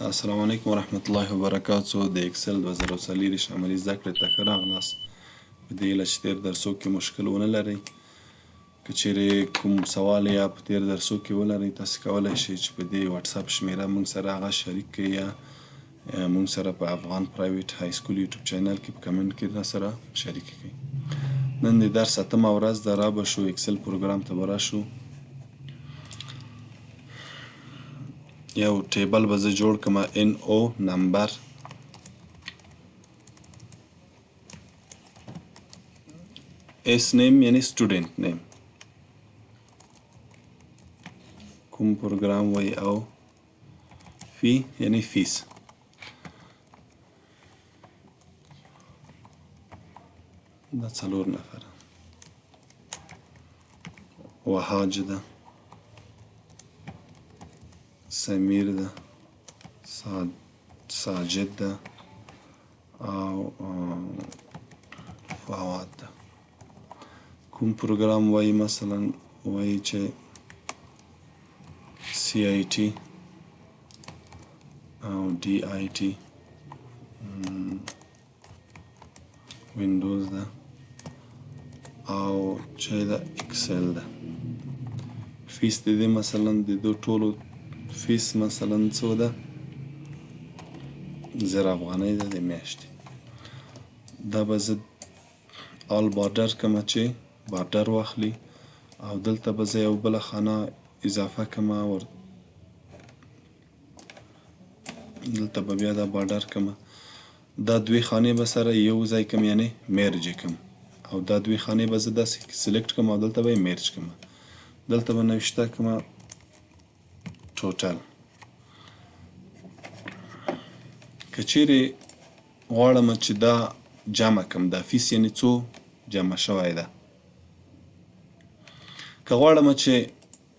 السلام علیکم ورحمت الله وبرکاته. د اکسل 2024 عملي زده کړې ته ښه راغلاست. په دې هیله چې تېر درسو کې مشکل ونه لرئ. که چیرې کوم سوال یا په تېر درسو کې ولرئ، تاسو کولی شئ چې په دې واتساپ شمیره موږ سره هغه شریک کړئ یا موږ سره په افغان پرایویټ های سکول یوټیوب چینل کې په کمنټ کې را سره شریک کړئ. نن د درس اتمه ورځ ده. را به شو اکسل پروګرام ته به راشو. یو table به زه جوړ کړم، NO number، S name یعنی student name، کوم پروګرام وای، او fee یعنی فیس. دا څلور نفره، وهاج ده، سمیر ده، ساجد ده او فواد ده. کوم پروګرام وای؟ مثلا وای چې CIT او DIT، وینډوز ده او چې ده اکسل ده. فیس د دې مثلا د دو ټولو فیس مثلا څو ده؟ 1000 افغانۍ ده د میاشتې. دا به زه all border کمه چې border واخلي، او دلته به زه یو بله خانه اضافه کمه ور دلته به بیا دا border کمه. دا دوې خانې به سره یو ځای کم یعنی merge کم، او دا دوې خانې به زه داسې select کم او دلته به یې merge کم. دلته به نوشته کمه total. که چیرې غواړم چې دا جمع کم، دا فیس یعنی څو جمع شوی ده، که غواړم چې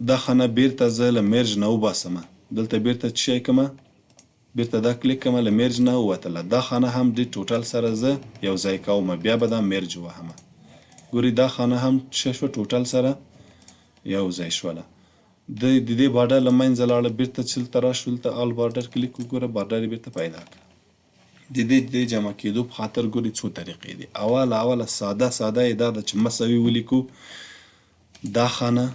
دا خانه بیرته زه له merge نه وباسم، دلته بیرته څه شی کمه؟ بیرته دا کلیک کمه، له merge نه ووتله. دا خانه هم د total سره زه یو ځای کوم، بیا به دا merge ووهم. ګوري دا خانه هم څه شوه؟ total سره یو ځای شوله. د دې border له منځه لاړه. بیرته چې دلته راشو، دلته all border کلیک وګوره، border یې بیرته پیدا کړه. د دې د جمع کېدو په خاطر ګوري څو طریقې دي. اوله ساده ساده یې دا ده چې مساوي ولیکو، دا خانه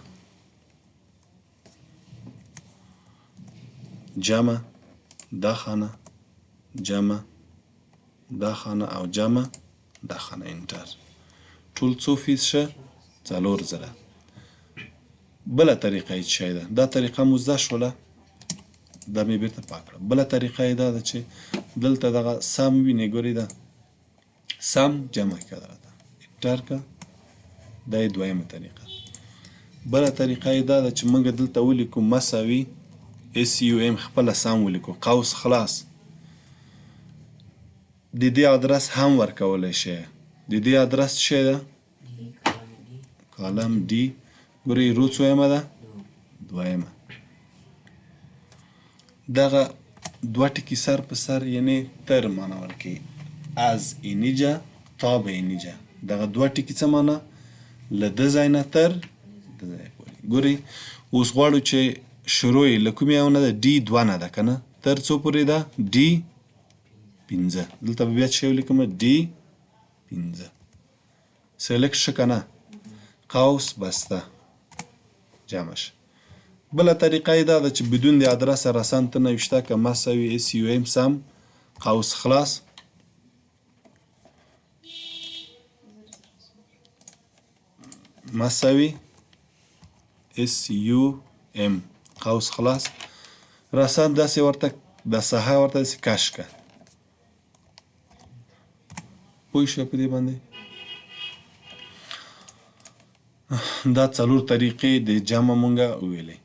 جمع دا خانه جمع دا خانه او جمع دا خانه، enter. ټول څو فیس شه؟ 4000. بله طریقه یې څه ده؟ دا طریقه مو زده شوله، دا مې بیرته پاک کړه. بله طریقه یې دا ده چې دلته دغه sum وینې، ګورې دا sum جمع کړه راته، enter که. دا یې دویمه طریقه. بله طریقه یې دا ده چې موږ دلته ولیکو مساوي SUM، خپله sum ولیکو، قوس خلاص. د دې ادرس هم ورکولی شي. د دې ادرس څه شی ده؟ column D. ګورئ row څویمه ده؟ دویمه. دغه دوه ټکي سر په سر یعنی تر معنا ورکوي، از اینجا تا به اینجا. دغه دوه ټکي څه معنا؟ له ده ځای نه تر ده ځای پورې. ګورئ اوس غواړو چې شروع یې له کومې یو نه ده؟ D دوه نه ده که نه؟ تر څو پورې ده؟ D پنځه. دلته به بیا څه شی ولیکم؟ D پنځه. select شه که نه؟ قوس بسته، جمع شه. بله طریقه یې دا ده چې بدون د ادرس راسن ته نوشته که مساوي SUM sum قوس خلاص، مساوي SUM قوس خلاص، راسن داسې ورته د ساحه ورته داسې کش که. پوه شوې په دې باندې؟ دا څلور طریقې د جمع مونږه وویلې.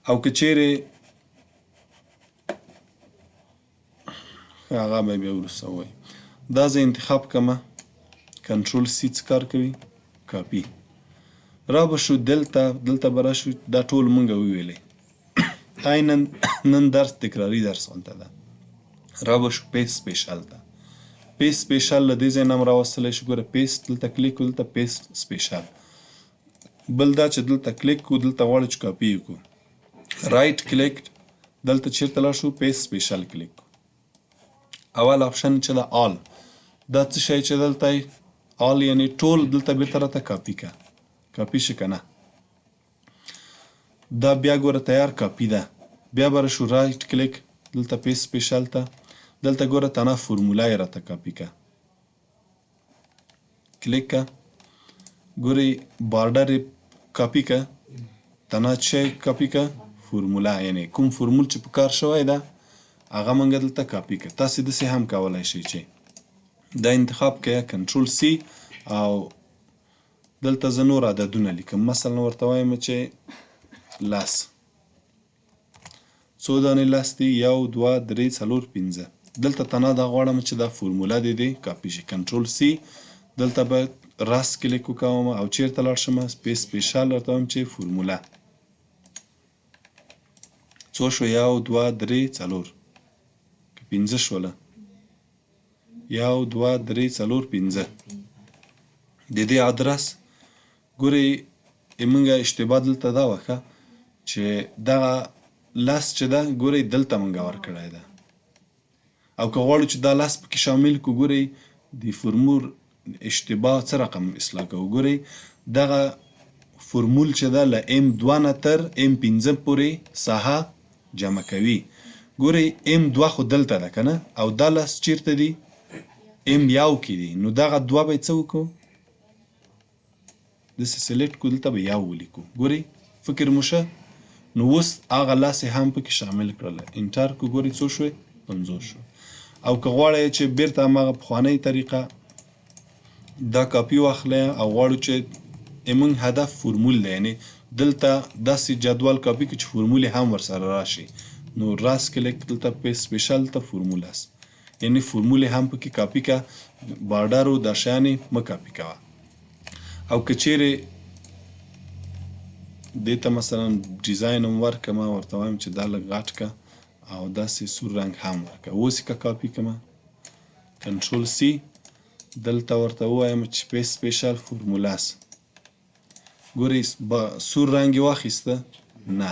او که چیرې هغه به بیا وروسته ووایي. دا زه انتخاب کمه، control C څه کار کوي؟ کاپي. را به شو دلته، دلته به راشو. دا ټول مونږه وویلې، عینا نن درس تکراري درس غونته ده. را به شو paste special ته. paste special له دې ځای نه هم راوستلی شو. ګوره paste دلته کلیک کړو، دلته paste special. بل دا چې دلته کلیک کړو، دلته غواړو چې کاپي یې کړو، right click دلته چیرته لاړ شو؟ paste special کلیک کو. اول option چې ده all، دا څه شی چې دلته all یعنی ټول دلته بیرته راته کاپي که، کاپي شي که نه؟ دا بیا ګوره تیار کاپي ده. بیا به راشو right click دلته paste special ته، دلته ګوره تنها فرموله یې راته کاپي که، کلیک که، ګورئ border یې کاپي که، تنها څه شی کاپي که؟ فرموله، یعنی کوم فرمول چې په کار شوی ده هغه مونږ دلته کاپي که. تاسې داسې هم کولی شئ چې دا انتخاب کړئ، control C، او دلته زه نور عددونه لیکم. مثلا ورته وایم چې لس، څو دانې لس دي؟ 1 2 3 4 5. دلته تنها دا غواړم چې دا فرموله دې دې کاپي شي. control C، دلته به راست کلیک وکوم او چیرته لاړ شم؟ paste special ورته وایم چې فرموله څو شو؟ 1 2 3 4 که 5 شوله، 1 2 3 4 5. د دې ادرس ګورئ موږ اشتباه دلته دا وه چې دغه لس چې ده ګورئ دلته موږ ورکړی ده، او که غواړو چې دا لس پکې شامل کړو ګورئ د فرمول اشتباه څه رقم اصلاح کوو. ګورئ دغه فرمول چې ده له M 2 نه تر M 5 پورې ساحه جمع کوي. ګورئ M 2 خو دلته ده که نه، او دا لس چیرته دي؟ M 1 کې دي. نو دغه 2 به یې څه وکړو؟ داسې select کړو، دلته به 1 ولیکو. ګورئ فکر مو شه، نو اوس هغه لس یې هم پکې شامل کړل. enter کړو، ګورئ څو شوې؟ 50 شو. او که غواړئ چې بیرته هماغه پخوانۍ طریقه دا کاپي واخلئ او غواړو چې زموږ هدف فرمول دی، یعنی دلته داسې جدول کاپي کړو چې فرمول یې هم ورسره راشي، نو راست کلیک دلته paste special ته فرمول است، یعنی فرمول یې هم پکې کاپي که، border او دا شیان یې مه کاپي کوه. او که چیرې دې ته مثلا design هم ورکړم، ورته وایم چې دا لږ غټ که او داسې سور رنګ هم ورکړه، اوس یې که کاپي کړم control C، دلته ورته ووایم چې paste special formulas. ګورئ سور رنګ یې واخیسته؟ نه.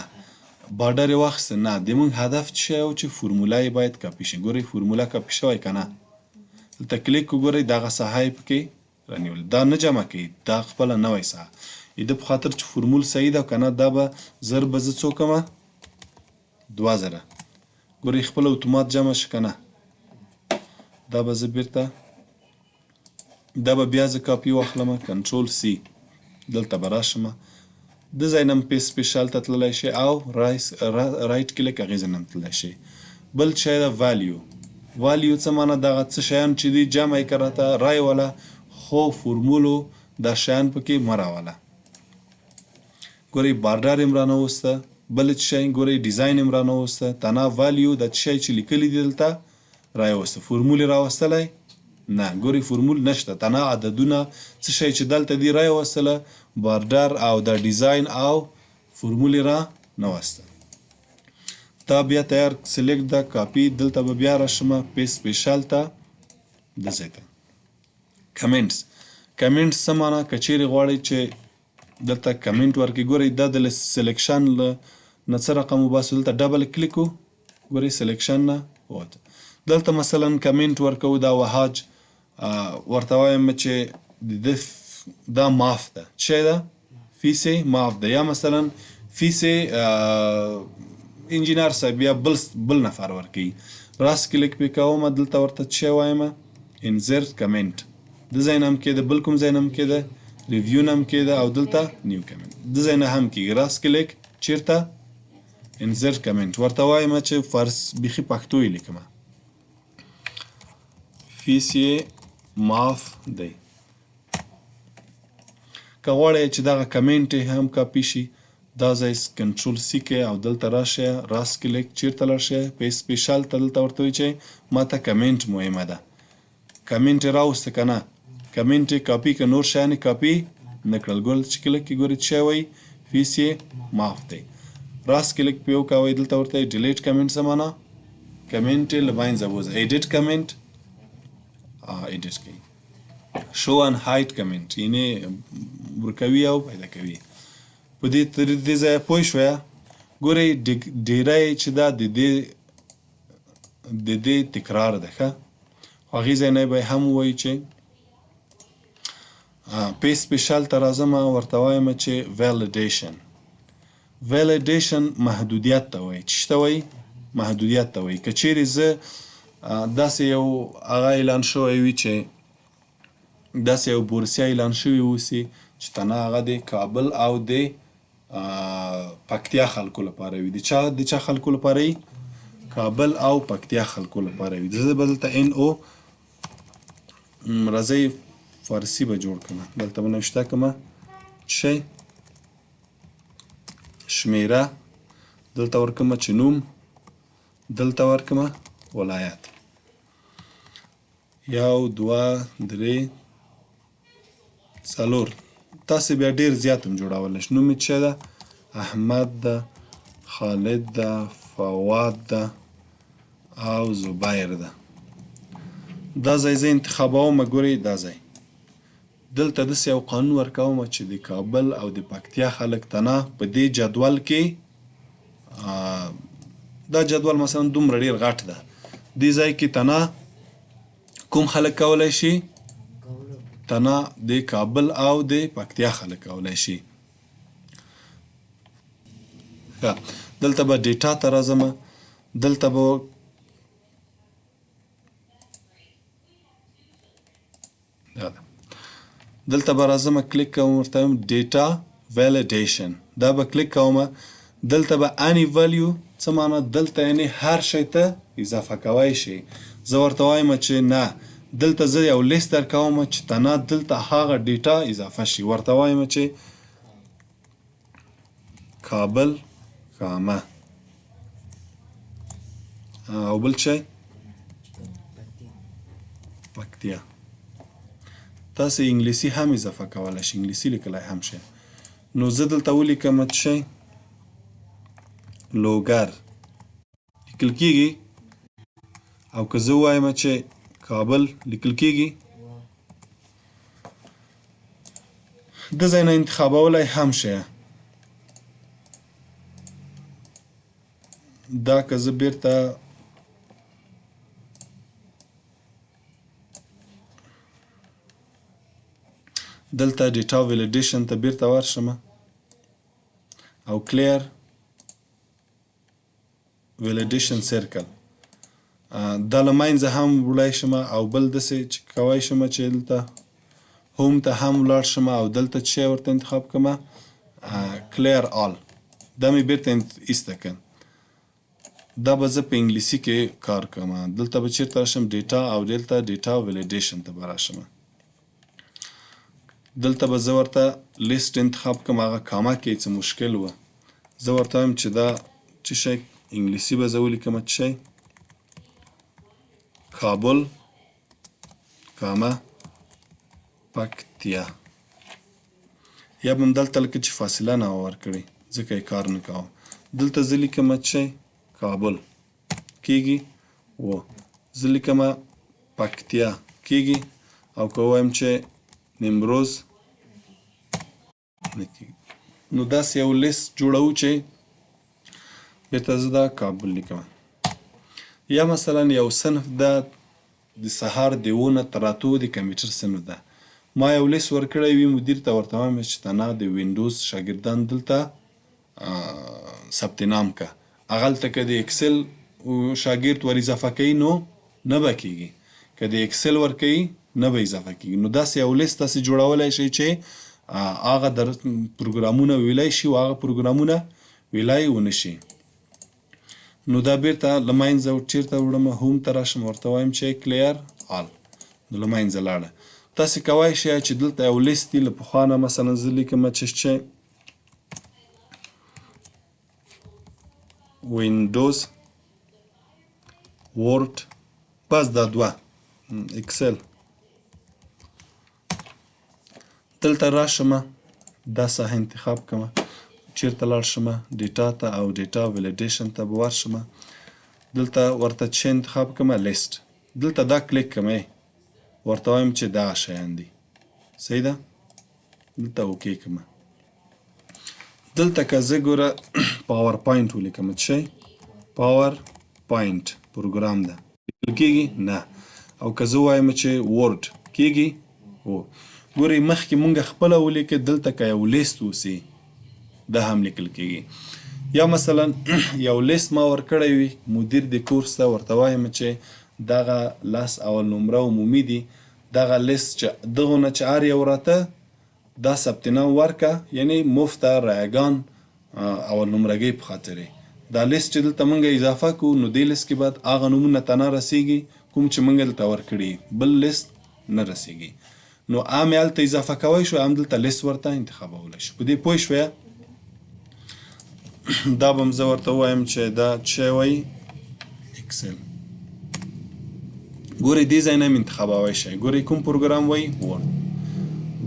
border یې واخیسته؟ نه. د موږ هدف څه شی و؟ چې فرموله یې باید کاپي شي. ګورئ فرموله کاپي شوی که نه؟ دلته کلیک وګورئ دغه ساحه یې پکې رانیولې، دا نه جمع کوي، دا خپله نوې ساحه. د ده په خاطر چې فرمول صحیح ده که نه، دا به زر به زه څو کړم؟ 2000. ګورئ خپله اتومات جمع شي که نه؟ دا به زه بیرته دا به بیا زه کاپي واخلم، control C، دلته به راشم، د ځای نه هم paste special ته تللی شي او right click هغې ځای نه هم تللی شي. بل شی ده value. value څه معنا؟ دغه څه شیان چې دي جمع یې که راته رایوله، خو فرمولو دا شیان پکې مه راوله. ګورئ border یې هم رانه وسته، بل څه شی ګورئ design یې هم رانه وسته، تنها value دا څه شی چې لیکلي دي دلته رایوسته. فرمول یې راوستلی نه، ګورئ فرمول نشته، تنها عددونه څه شی چې دلته دي رایوستله، border او دا design او فرمول یې را نه وسته. دا بیا تیار select ده کاپي، دلته به بیا راشم paste special ته د ځای ته comments. comments څه معنا؟ که چیرې غواړئ چې دلته کمنټ ورکړئ، ګورئ دا د selection له نه څه رقم وباسو، دلته double click ګورئ selection نه ووته. دلته مثلا کمنټ ورکوو، دا وهاج ورته وایم چې د دا معاف ده، څه شی ده؟ فیس یې معاف ده، یا مثلا فیس انجینر صاحب یا بل نفر ورکوي. راست کلیک پې کوم، دلته ورته څه شی وایم؟ insert comment. د ځای نه هم کېده، بل کوم ځای نه هم کېده، review نه هم کېده، او دلته new comment د ځای نه هم کېږي. راست کلیک چیرته insert comment ورته وایم چې فارس بیخي پښتو یې لیکم، فیس یې معاف دی. که غواړئ چې دغه کمنټ یې هم کاپي شي، دا ځای control C کې او دلته راشه، راست کلیک چیرته لاړ شئ، paste special ته، دلته ورته وایي چې ماته کمنټ مهمه ده. کمنټ یې راوسته که نه؟ کمنټ یې کاپي که، نور شیان یې کاپي نه کړل. ګورئ چې کلیک کې ګورئ څه شی وایي؟ فیس یې معاف دی. راست کلیک پې وکوئ، دلته ورته delete comment څه معنا؟ کمنټ یې له منځه بوځه. edit comment edit کوي. show and hide comment یعنی ورکوي او پیدا کوي. په دې تر دې ځایه پوه شوې؟ ګورئ ډیری چې دا د دې د دې تکرار ده، ښه، خو هغې ځای نه به هم ووایو چې پی سپیشل ته راځم، ورته وایم چې ویلیډیشن. ویلیډیشن محدودیت ته وایي. چې ته وایي محدودیت ته وایي. که چیرې زه داسې یو هغه اعلان شوی وي چې داسې یو بورسیه اعلان شوي اوسي چې تنها هغه د کابل او د پکتیا خلکو لپاره وي، د چا د چا خلکو لپاره وي؟ کابل او پکتیا خلکو لپاره وي. زه به دلته ان او راځئ فارسي به جوړ کړم، دلته به نوشته کړم چې شمیره، دلته ورکم چې نوم، دلته ورکم ولایت، 1 2 3 4. تاسې بیا ډیر زیات هم جوړولی شئ. نوم یې څه ده؟ احمد ده، خالد ده، فواد ده او زبیر ده. دا ځای زه انتخابوم. ګورئ دا ځای دلته داسې یو قانون ورکوم چې د کابل او د پکتیا خلک تنها په دې جدول کې، دا جدول مثلا دومره ډیر غټ ده، دې ځای کې تنها کوم خلک کولی شي؟ تنها د کابل او د پکتیا خلک کولی شي. ښه، دلته به ډیټا ته راځم، دلته به دا ده، دلته به راځم کلیک کوم، ورته وایم ډیټا ویلیډیشن، دا به کلیک کوم. دلته به اني ویلیو څه معنا؟ دلته یعنی هر شی ته اضافه کوی شي. زه ورته وایم چې نه، دلته زه یو لیست درکوم چې تنها دلته هغه ډیټا اضافه شي. ورته وایم چې کابل کامه او بل شی پکتیا. تاسې انګلیسي هم اضافه کولی شئ، انګلیسي لیکلی هم شئ. نو زه دلته ولیکم چې لوګر لیکل کیږي، او که زه ووایم چې کابل لیکل کیږي، د ځای نه انتخابولی هم شئ. دا که زه بیرته دلته ډیټا ویلیډیشن ته بیرته ورشم او کلیر ویلیډیشن سرکل دا له منځه هم وړی شم، او بل داسې چې کوی شم چې دلته هوم ته هم ولاړ شم او دلته چې ورته انتخاب کړم کلیر آل، دا مې بیرته ایسته کړ. دا به زه په انګلیسي کې کار کوم. دلته به چیرته راشم؟ ډیټا، او دلته ډیټا ویلیډیشن ته به راشم. دلته به زه ورته لیست انتخاب کړم. هغه کامه کې څه مشکل و، زه ورته وایم چې دا څه شی انګلیسي به زه ولیکم چې شی کابل کامه پکتیا، یا به هم دلته لکه چې فاصله نه وه ورکړې ځکه یې کار نه کاوه. دلته زه لیکم چې کابل کیږي و، زه لیکم پکتیا کیږي، او که ووایم چې نیمروز نه کیږي. نو داسې یو لیست جوړوو چې بیرته زه دا کابل لیکم. یا مثلا یو صنف ده د سهار د 7 نه تر 8 د کمپیوټر صنف ده، ما یو لیست ورکړی وي مدیر ته، ورته وایم چې تنها د وینډوز شاګردان دلته ثبت نام که، هغلته که د اکسل شاګرد ور اضافه کوي نو نه به کیږي، که د اکسل ورکوي نه به اضافه کیږي. نو داسې یو لیست تاسې جوړولی شئ چې هغه در پروګرامونه ویلای شي او هغه پروګرامونه ویلای ونه شي. نو دا بیرته له منځه چیرته وړم؟ هوم ته راشم، ورته وایم چې کلیر آل، نو له منځه لاړه. تاسې کوای شئ چې دلته یو لیست دی له پخوا نه، مثلا زه لیکم چې وینډوز، ورډ، بس دا دوه، اکسل. دلته راشم دا ساحه انتخاب کړم، چیرته لاړ شم؟ ډیټا ته او ډیټا ویلیډیشن ته به ورشم. دلته ورته چې انتخاب کړم لیست، دلته دا کلیک کړم، ورته وایم چې دا شیان دي، صحیح ده. دلته اوکی کړم. دلته که زه ګوره پاور پوینټ ولیکم، څه شی؟ پاور پوینټ پروګرام ده، لیکل کیږي نه. او که زه وایم چې ورډ کیږي، هو. ګورئ مخکې مونږ خپله ولیکه، دلته که یو لیست اوسي دا هم لیکل کیږي. یا مثلا یو لیست ما ورکړی وي مدیر د کورس ته، ورته وایم چې دغه لس اول نمره عمومي دي، دغه لیست چې دغو نه چې هر یو راته دا ثبت نام ورکه، یعنی مفته رایګان اول نمرګۍ په خاطر دا لیست چې دلته مونږ اضافه کو، نو دې لیست کې باید هغه نومونه ته نه رسیږي کوم چې مونږ دلته ورکړي، بل لیست نه رسیږي. نو هم یې هلته اضافه کوی شو، هم دلته لیست ورته انتخابولی شو. په دې پوه شوې؟ دا به هم زه ورته ووایم چې دا څه وایي؟ اکسل. ګورئ دې ځای نه هم انتخابوی شئ. ګورئ کوم پروګرام وایي؟ ورډ.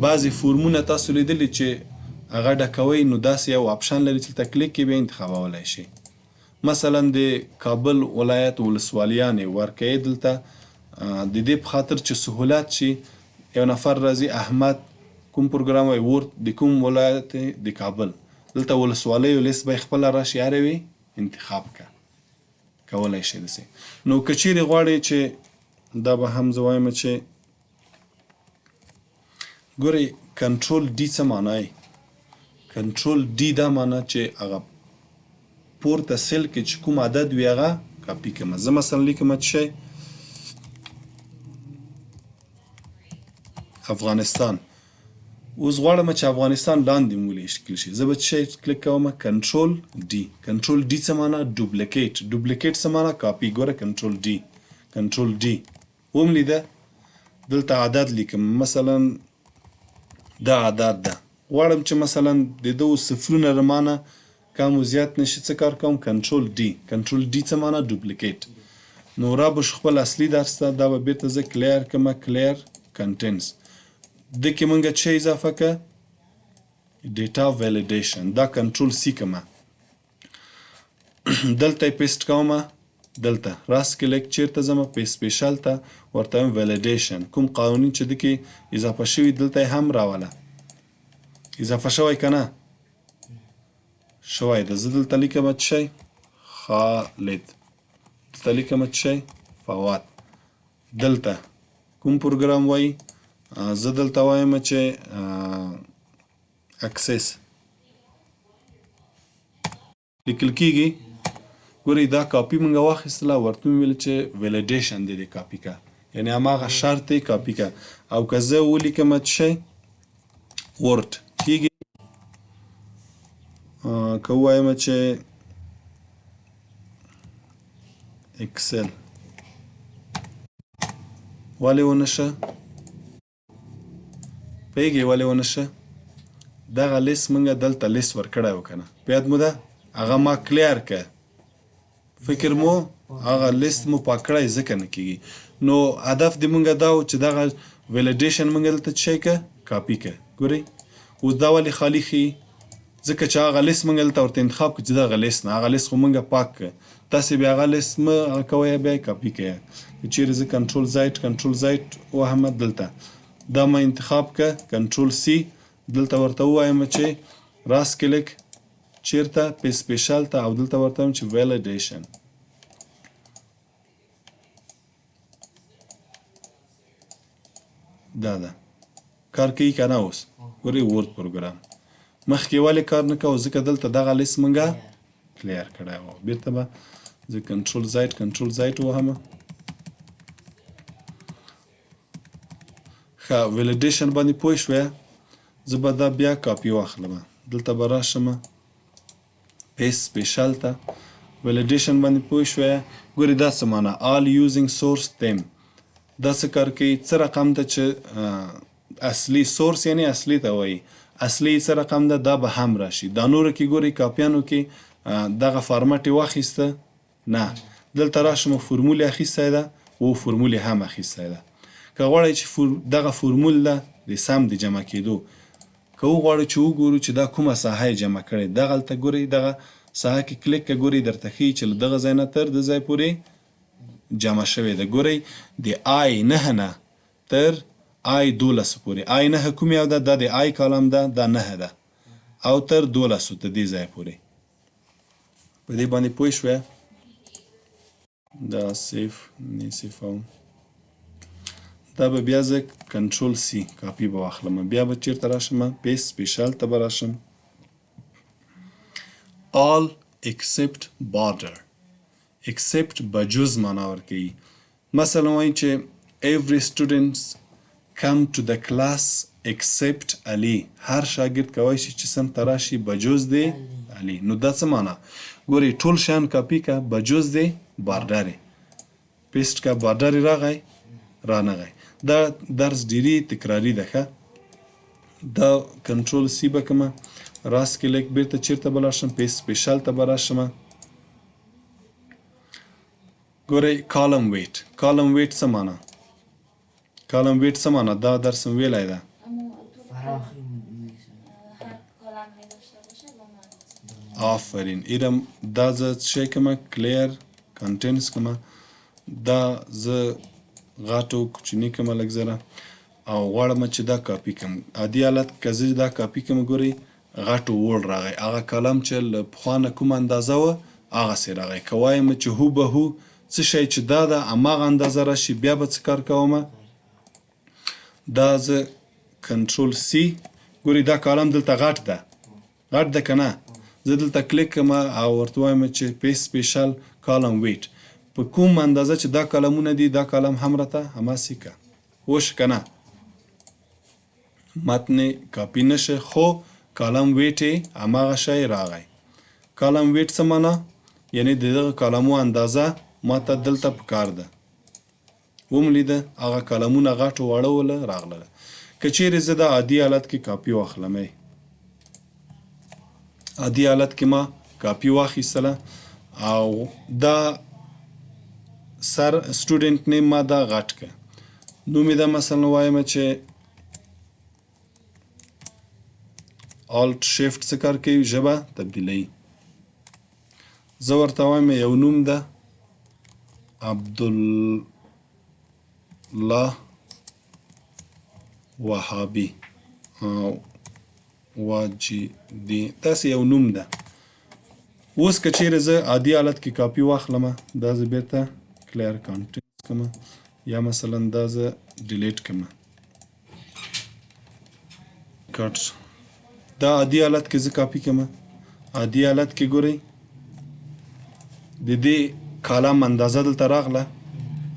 بعضې فورمونه تاسو لیدلي چې هغه ډکوئ، نو داسې یو آپشن لري چې دلته کلیک کې بیا انتخابولی شئ. مثلا د کابل ولایت ولسوالیانې ورکوي دلته، د دې په خاطر چې سهولت شي. یو نفر راځي احمد، کوم پروګرام وایي؟ ورډ. د کوم ولایت؟ د کابل. دلته ولسوالیو لیست به یې خپله راشي، هر یو یې انتخاب که کولی شي داسې. نو که چیرې غواړئ چې دا به هم زه وایم چې ګورئ کنټرول ډي څه معنا یې؟ کنټرول ډي دا معنا چې هغه پورته سیل کې چې کوم عدد وي هغه کاپي کړم. زه مثلا لیکم چې افغانستان، اوس غواړم چې افغانستان لاندې هم ولیکل شي، زه به څه شی کلیک کوم؟ کنټرول ډي. کنټرول ډي څه معنا؟ ډوپلیکیټ. ډوپلیکیټ څه معنا؟ کاپي. ګوره کنټرول ډي، کنټرول ډي وم لیده. دلته عدد لیکم، مثلا دا عدد ده، غواړم چې مثلا د دغو صفرونه رمانه کم و زیات نشي، څه کار کوم؟ کنټرول ډي. کنټرول ډي څه معنا؟ ډوپلیکیټ. نو را به شو خپل اصلي درس ته. دا به بیرته زه کلیر کړم، کلیر کنټینټس. د کې مونږ څه اضافه که؟ ډیټا ویلیډیشن. دا کنټرول سی کمه، دلته یې پیسټ کوم، دلته راست کلیک، چیرته ځم؟ پیس سپیشل ته، ورته وایم ویلیډیشن. کوم قوانین چې دکې اضافه شوي دلته یې هم راوله. اضافه شوی که نه شوی ده؟ زه دلته لیکم څه شی؟ خالد. دلته لیکم څه شی؟ فواد. دلته کوم پروګرام وایي؟ زه دلته وایم چې اکسس لیکل کیږي. ګورئ دا کاپي مونږ واخیستله، ورته مې ویل چې ویلیډیشن دې کاپي که، یعنی هماغه شرط یې کاپي که. او که زه ولیکم څه شی؟ ورډ کیږي. که ووایم چې اکسل ولې ونه شه؟ پوهېږئ ولې ونه شه؟ دغه لیست مونږ دلته لیست ورکړی و که نه؟ په یاد مو ده؟ هغه ما کلیر که، فکر مو هغه لیست مو پاک کړی ځکه نه کیږي. نو هدف د مونږ دا و چې دغه ویلیډیشن مونږ دلته څه شی که؟ کاپي که. ګورئ اوس دا ولې خالي ښیي؟ ځکه چې هغه لیست مونږ دلته ورته انتخاب کړو چې دغه لیست نه، هغه لیست خو مونږ پاک که، تاسې بیا هغه لیست مه هغه کوئ، بیا یې کاپي کوئ. که چیرې زه کنټرول زایټ، کنټرول زایټ وهم، دلته دا ما انتخاب که، کنټرول سی، دلته ورته ووایم چې راست کلیک، چیرته؟ پی سپیشل ته، او دلته ورته وایم چې ویلیډیشن. دا ده کار کوي که نه؟ اوس ګورئ ورډ پروګرام مخکې ولې کار نه کوو؟ ځکه دلته دغه لیست مونږ کلیر کړی و. بیرته به زه کنټرول زایټ، کنټرول زایټ وهم. ښه ویلیډیشن باندې پوه شوې؟ زه به دا بیا کاپي واخلم، دلته به راشم پیس سپیشل ته، ویلیډیشن باندې پوه شوې؟ ګورئ دا څه معنا؟ آل یوزینګ سورس تیم. دا څه کار کوي؟ څه رقم ده چې اصلي سورس، یعنی اصلي ته وایي، اصلي څه رقم ده دا به هم راشي. دا نورو کې ګورئ کاپیانو کې دغه فارمټ یې واخیسته نه، دلته راشم فرمول یې اخیستی ده، او فرمول یې هم اخیستی ده. که غواړئ چې دغه فرمول ده د سم د جمع کېدو، که وغواړو چې وګورو چې دا کومه ساحه یې جمع کړې، دغلته ګورئ دغه ساحه کې کلیک که ګورئ درته ښیي چې له دغه ځای نه تر د ځای پورې جمع شوې ده. ګورئ د آی 9 نه تر آی 12 پورې، آی 9 کوم یو ده؟ دا د آی کالم ده، دا 9 ده. او تر دولسو تر دې ځایه پورې. په دې باندې پوه شوې؟ دا سیف نه سیفوم، دا به بیا زه کنټرول سی کاپي به واخلم، بیا به چیرته راشم؟ پیس سپیشل ته به راشم. All except border، except بجز معنا ورکوي. مثلا وایي چې every students come to the class except علي، هر شاګرد کوای شي چې صنف ته راشي بجز دی علي. نو دا څه معنا؟ ګورئ ټول شیان کاپي که بجز دی بارډر پیسټ که بارډر راغی رانغی. دا درس ډیری تکراری ده. ښه، دا کنټرول سی به کمه، راست کلیک، بیرته چیرته به لاړ شم؟ پیس سپیشل ته به راشم. ګورئ کالم ویټ، کالم ویټ څه معنا؟ کالم ویټ څه معنا؟ دا درس مې ویلی ده. آفرین. ایرم دا زه څه کومه؟ کلیر کانټینټس کومه. دا زه غټو کوچنی کومه لږ زره، او غواړم چې دا کاپي کوم. عادي حالت که زه دا کاپي کوم، ګورئ غټو وړ راغی، هغه کالم چې له پخوا نه کومه اندازه وه هغسې راغی. که وایم چې هو به هو څه شی چې دا ده هماغه اندازه راشي، بیا به څه کار کوم؟ دا زه کنټرول سی، ګورئ دا کالم دلته غټ ده، غټ ده که نه؟ زه دلته کلیک کوم او ورته وایم چې پیس سپیشل کالم ویټ، په کوم اندازه چې دا کالمونه دي دا کالم هم راته هماسې که وش که نه؟ متن کاپي نشه، خو کالم ویټ یې هماغه شی راغی. کالم ویټ څه معنا؟ یعنی د دغه کالمو اندازه ماته دلته پکار ده. وم لیده هغه کالمونه غټ واړه وله راغله. که چیرې زه دا عادي حالت کې کاپي واخلم، عادي حالت کې ما کاپي واخیستله او دا سر سټوډنټ نیم ما دا غټ که، نو مې دا مثلا وایم چې آلت شیفت څه کار کوي؟ ژبه تبدیلوي. زه ورته وایم یو نوم ده عبدالله وهابي واجدي، داسې یو نوم ده. اوس که چیرې زه عادي حالت کې کاپي واخلم، دا زه بیرته کلیر کانټینټ کوم، یا مثلا دا زه ډیلیټ کوم، کټ. دا عادي حالت کې زه کاپي کوم. عادي حالت کې ګورئ د دې کالم اندازه دلته راغله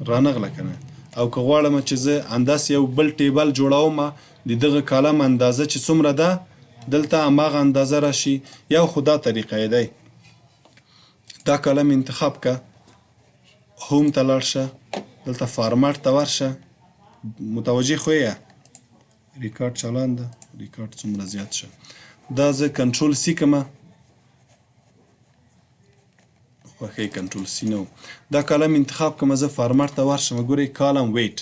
رانغله که نه؟ او که غواړم چې زه انداز یو بل ټیبل جوړوم، د دغه کالم اندازه چې څومره ده دلته هماغه اندازه راشي. یو خو دا طریقه یې دی، دا کالم انتخاب که، هوم ته لاړ شه، دلته فارمټ ته ورشه، متوجه خو یې؟ ریکارډ چالان ده، ریکارډ څومره زیات شه. دا زه کنټرول سی کمه، خوښی کنټرول سی نه و. دا کالم انتخاب کمه، زه فارمټ ته ورشم، ګورئ کالم ویټ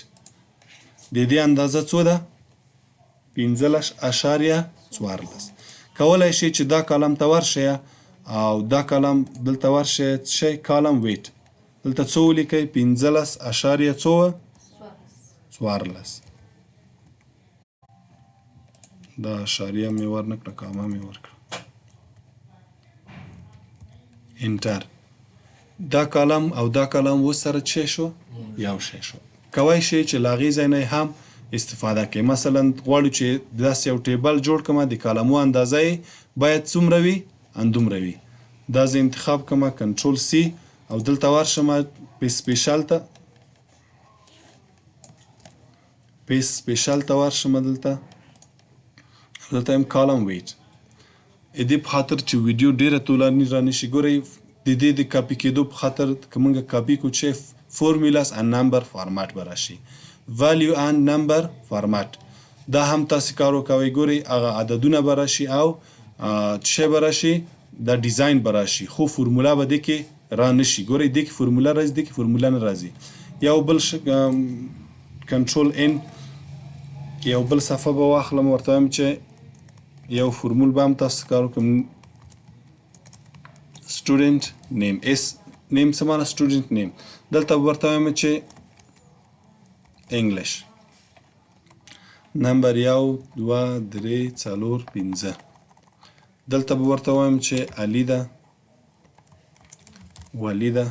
د دې اندازه څو ده؟ 15.14. کولی شئ چې دا کالم ته ورشئ او دا کالم دلته ورشئ، څه شی؟ کالم ویټ دلته څو ولیکئ؟ 15.14. دا اشاریه مې ورنکړه، کامه مې ورکړه، انټر. دا کالم او دا کالم اوس سره څه شو؟ یو شی شو. کوای شئ چې له هغې ځای نه هم استفاده کړئ. مثلا غواړو چې داسې یو ټیبل جوړ کړم، د کالمو اندازه یې باید څومره وي؟ اندومره وي. دا زه انتخاب کړم، کنټرول سی، او دلته ورشم پیس سپیشل ته، پیس سپیشل ته ورشم، دلته دلته هم کالم ویټ. د دې په خاطر چې ویډیو ډیره طولاني رانشي، ګورئ د دې د کاپي کېدو په خاطر که موږ کاپي کړو چې فورمولاز اند نمبر فارمټ به راشي، ویلیو اند نمبر فارمټ، دا هم تاسې کار وکوئ. ګورئ هغه عددونه به راشي او څه به راشي، دا ډیزاین به راشي، خو فورمولا به دې کې را نشي. ګورئ دې کې فورمولا راځي، دې کې فورمولا نه راځي. یو بل کنټرول ان، یو بل صفحه به واخلم، ورته وایم چې یو فورمول به هم تاسو کار وکړم. سټوډنټ نیم، اس نیم څه معنی؟ سټوډنټ نیم. دلته به ورته وایم چې انګلیش نمبر 1 2 3 4 5. دلته به ورته وایم چې علي ده، ولي ده،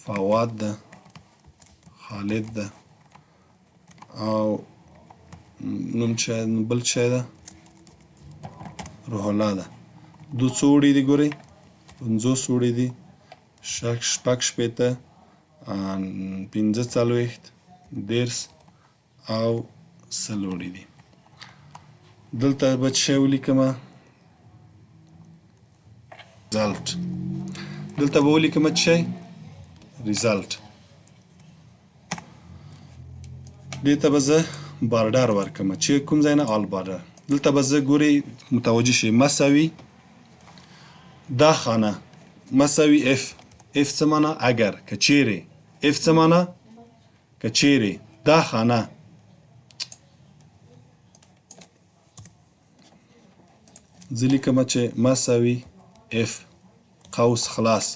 فواد ده، خالد ده او نوم چې بل چای ده، روح الله ده. دو څو وړي دي؟ ګورئ، 50 وړي دي، 66، 45، 30 او 20 وړي دي. دلته به څه شی ولیکم؟ ریزلټ. دلته به ولیکم څه شی؟ ریزلټ. دې ته به زه بارډر ورکم چې کوم ځای نه؟ آل بارډر. دلته به زه، ګورئ، متوجه شئ، مساوي دا خانه مساوي اف. اف څه معنا؟ اگر، که چیرې. اف څه معنا؟ که چیرې دا خانه، زه لیکم چې مساوي اف قوس خلاص،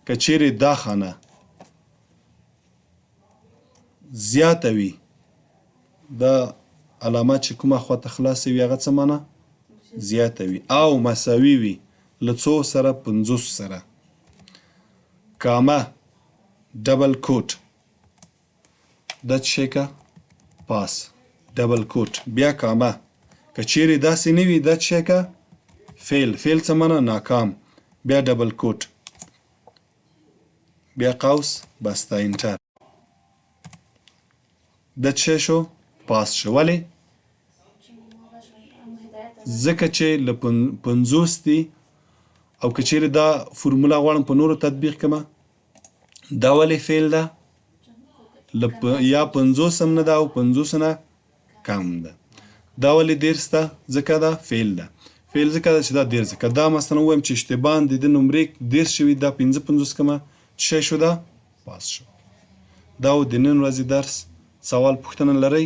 که چیرې دا خانه زیاته وي، دا علامه چې کومه خواته خلاصه وي هغه څه معنا؟ زیاته وي او مساوي وي له څو سره؟ 50 سره، کامه، ډبل کوټ، دا څه شی که؟ پاس، ډبل کوټ، بیا کامه. که چیرې داسې نه وي، دا څه شی که؟ فیل. فیل څه معنا؟ ناکام. بیا ډبل کوټ، بیا قوس بسته، انټر. دا څه شو؟ پاس شو. ولې؟ ځکه چې له 50 دي. او که چیرې دا فرموله غواړم په نورو تطبیق کړم، دا ولې فیل ده؟ یا 50 هم نه ده او 50 نه کم ده. دا ولې 30 ده؟ ځکه دا فیل ده. فیل ځکه ده چې دا 30. ځکه دا مثلا ووایم چې اشتباه د دې نمرې 30 شوي، دا 55 کمه څه شو؟ دا پاس شو. دا و د نن ورځې درس. سوال پوښتنه لرئ؟